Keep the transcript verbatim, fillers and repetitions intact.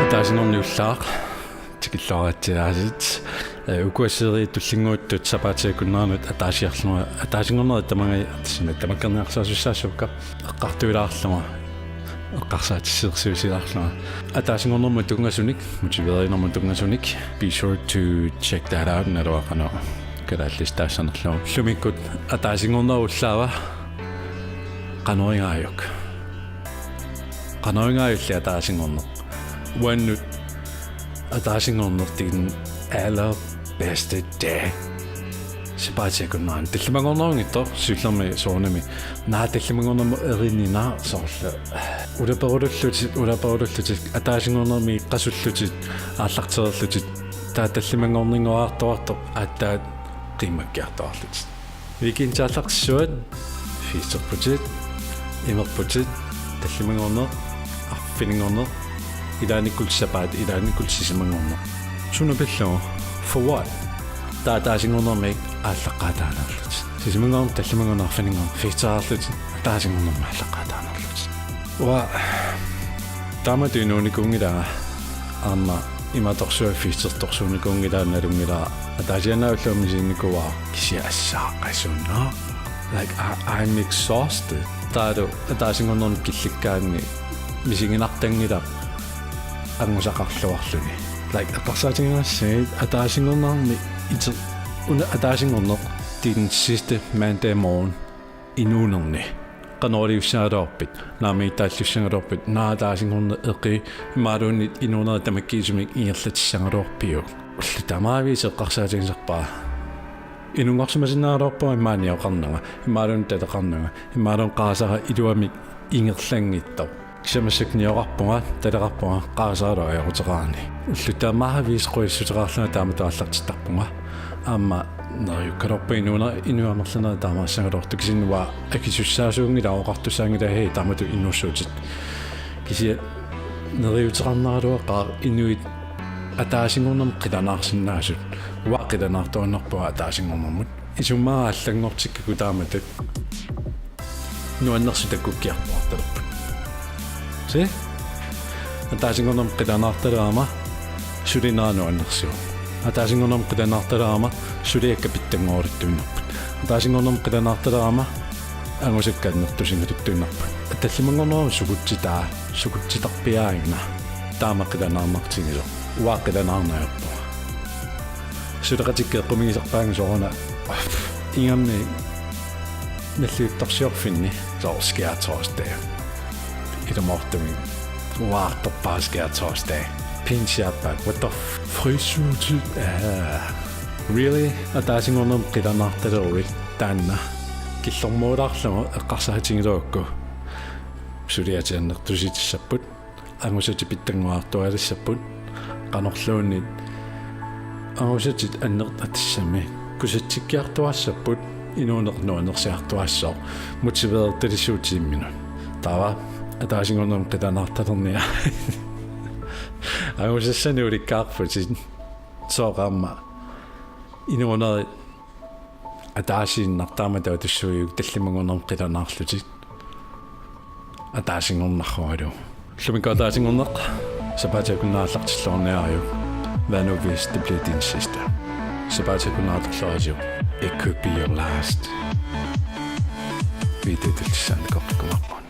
Ataasinngorniullaaq, tikilluaritsi aasiit. Ee, ukua serie tullinnguuttut sapaatip akunneranut ataasiarlunga, ataasinngornerit tamangajaat, tassa tamakkerniarsarisussaassavakka, eqqartuilaarlunga, eqqarsaatissiorsuusilaarlunga. Ataasinngornermut tunngasunik, motiveerinermut tunngasunik, be sure to check that out, naluara qanoq kalaallisut taassanerlugu. Ullumikkut ataasinngornerup ullaava, qanoringaajuk. Qanoringaajulli ataasinngorneq. Uannut ataasinngorneq, din allerbedste dag. Sapaatip akunnerani. Tallimanngornerunngitsoq, siullermik soorunami. Naak tallimanngornermut erinina soorlu. Ulaperulullutit, ulaperulullutit, ataasinngornermik qasullutit, aallartereerlutit. Taava tallimanngorninngoraartuartoq aatsaat qiimmakkiartuaarlutit. Weekendit aallartissuat, festerputit, imerputit, tallimanngorneq, arfininngorneq, ilaannikkut sapaat, ilaannikkut sisamanngorneq. Suna pillugu, for what? Taava ataasinngornermik aallaqqaataaneerlutit. Sisamanngorneq, tallimanngorneq, arfininngorneq, festeraarlutit, ataasinngornermik aallaqqaataaneerlutit. Uanga taamatut inuunikuunngilanga, aamma imatorsuaq festertorsuunikuunngilanga, nalunngilara ataasiaannarlugu misiginikuuara, kisianni asseqassaaq. Like, I, I'm exhausted. Taavalu ataasinngornermik killikkaanni misiginartanngilaq angusaqarluarluni. Like, eqqarsaatigigassagit ataasinngornermi ite-, una ataasinngorneq, din sidste mandag morgen inuunerni. Qanoq iliussagaluarpit, naammagittaalliussagaluarpit, naak ataasinngorneq eqii, imaluunniit inuunerit tamakkiisumik ingerlatissagaluarpiuk? Ullut tamaviisa eqqarsaatigisarpara. Inunngorsimasinnaagaluarpunga immaqa nioqarnanga, imaluunniit taleqarnanga, imaluunniit qaasara iluamik ingerlanngitsoq. Kisianni massakkut nioqarpunga, taleqarpunga, qaasaralu ajoquteqarani. Ullut tamaviisa qujassuteqarlunga taamatut aallartittarpunga. Aamma neriukkaluarpunga inuunerit, inuit amerlanerit taamaassagaluartut, kisianni uanga akisussaasuunngilanga, oqartussaanngilanga, hej, taamatut inuussuutit. Kisianni neriuuteqarneraluaqaaq inuit ataasinngornermik qilanaarsinnaasut. Uanga qilanaartuinnarpunga ataasinngornermut. Isummaga allanngortikkakku taamatut nuannersut takkukkiartuaartalerput. See? Ataasinngornermik qilanaartalerama sulinera nuannersuuvoq. Ataasinngornermik qilanaartalerama suliakka pitsanngoraluttuinnarput. Ataasinngornermik qilanaartalerama angusakka annertusigaluttuinnarput. Tallimanngornerup sukutsitaa, sukutsitarpiaagina. Taama qilanaarnartigisoq. Uanga qilanaarneq ajorpunga. Suleqatikka eqqumigisarpaannga sooruna. Ingammik nalliuttorsiorfinni, soorlu skærtorsdag. Ilumoortumik uaartorpara skærtorsdag. Pinsiappaat, what the f-, frisuutit? Ah. Really? Ataasinngornermik qilanaartaleruit taanna. Killormuulaarlugu eqqarsaatigiluakku. Suliatit annertusitissapput. Angusatit pitsanngorartualissapput, qanorluunniit angusatit annertuut tassami kusatsikkiartuaassapput, inuuneq nuannersiartuaassaaq, motiveertalissuutit imminut. Taava ataasinngornermik qilanaartalerniarit. Angusassanik ulikkaarputit, sooq aamma inuunerit ataasiinnaq taamatut atussuiuk tallimanngornermik qilanaarlutit. Ataasinngornarluarlugu. Ullumikkut ataasinngorneq sapaatip akunnera aallartilluarniariuk. Hvad nu hvis det bliver din sidste? Sapaatip akunnera atorluarisiuk. It could be your last. Videotillissaannik kortikkumaarpugut.